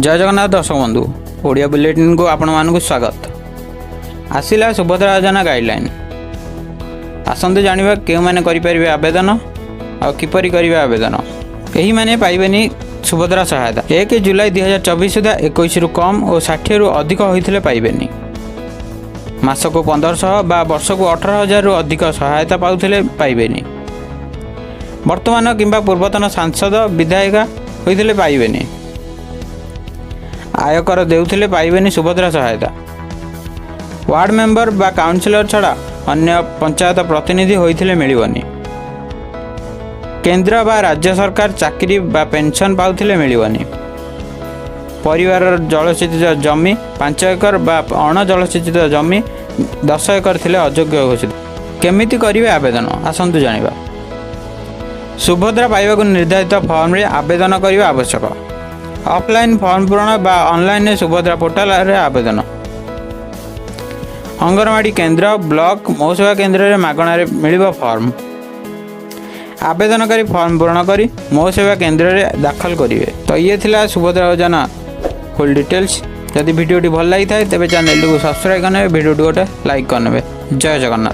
ଜୟ ଜଗନ୍ନାଥ ଦର୍ଶକ ବନ୍ଧୁ, ଓଡ଼ିଆ ବୁଲେଟିନ୍କୁ ଆପଣମାନଙ୍କୁ ସ୍ୱାଗତ। ଆସିଲା ସୁଭଦ୍ରା ଯୋଜନା ଗାଇଡ଼ଲାଇନ୍। ଆସନ୍ତୁ ଜାଣିବା କେଉଁମାନେ କରିପାରିବେ ଆବେଦନ ଆଉ କିପରି କରିବେ ଆବେଦନ। ଏହିମାନେ ପାଇବେନି ସୁଭଦ୍ରା ସହାୟତା। 1 ଜୁଲାଇ 2024 ସୁଦ୍ଧା 21ରୁ କମ୍ ଓ 60ରୁ ଅଧିକ ହୋଇଥିଲେ ପାଇବେନି। ମାସକୁ 1500 ବା ବର୍ଷକୁ 18,000ରୁ ଅଧିକ ସହାୟତା ପାଉଥିଲେ ପାଇବେନି। ବର୍ତ୍ତମାନ କିମ୍ବା ପୂର୍ବତନ ସାଂସଦ, ବିଧାୟିକା ହୋଇଥିଲେ ପାଇବେନି। ଆୟକର ଦେଉଥିଲେ ପାଇବେନି ସୁଭଦ୍ରା ସହାୟତା। ୱାର୍ଡ ମେମ୍ବର ବା କାଉନସିଲର ଛଡ଼ା ଅନ୍ୟ ପଞ୍ଚାୟତ ପ୍ରତିନିଧି ହୋଇଥିଲେ ମିଳିବନି। କେନ୍ଦ୍ର ବା ରାଜ୍ୟ ସରକାର ଚାକିରି ବା ପେନ୍ସନ୍ ପାଉଥିଲେ ମିଳିବନି। ପରିବାରର ଜଳସେଚିତ ଜମି 5 ଏକର ବା ଅଣଜଳସେଚିତ ଜମି 10 ଏକର ଥିଲେ ଅଯୋଗ୍ୟ ଘୋଷିତ। କେମିତି କରିବେ ଆବେଦନ, ଆସନ୍ତୁ ଜାଣିବା। ସୁଭଦ୍ରା ପାଇବାକୁ ନିର୍ଦ୍ଧାରିତ ଫର୍ମରେ ଆବେଦନ କରିବା ଆବଶ୍ୟକ। ଅଫଲାଇନ୍ ଫର୍ମ ପୂରଣ ବା ଅନଲାଇନରେ ସୁଭଦ୍ରା ପୋର୍ଟାଲରେ ଆବେଦନ। ଅଙ୍ଗନବାଡ଼ି କେନ୍ଦ୍ର, ବ୍ଲକ, ମୋ ସେବା କେନ୍ଦ୍ରରେ ମାଗଣାରେ ମିଳିବ ଫର୍ମ। ଆବେଦନକାରୀ ଫର୍ମ ପୂରଣ କରି ମୋ ସେବା କେନ୍ଦ୍ରରେ ଦାଖଲ କରିବେ। ତ ଇଏ ଥିଲା ସୁଭଦ୍ରା ଯୋଜନା ଫୁଲ୍ ଡିଟେଲ୍ସ। ଯଦି ଭିଡ଼ିଓଟି ଭଲ ଲାଗିଥାଏ, ତେବେ ଚ୍ୟାନେଲଟିକୁ ସବସ୍କ୍ରାଇବ୍ କରିନେବେ, ଭିଡ଼ିଓଟି ଗୋଟେ ଲାଇକ୍ କରିନେବେ। ଜୟ ଜଗନ୍ନାଥ।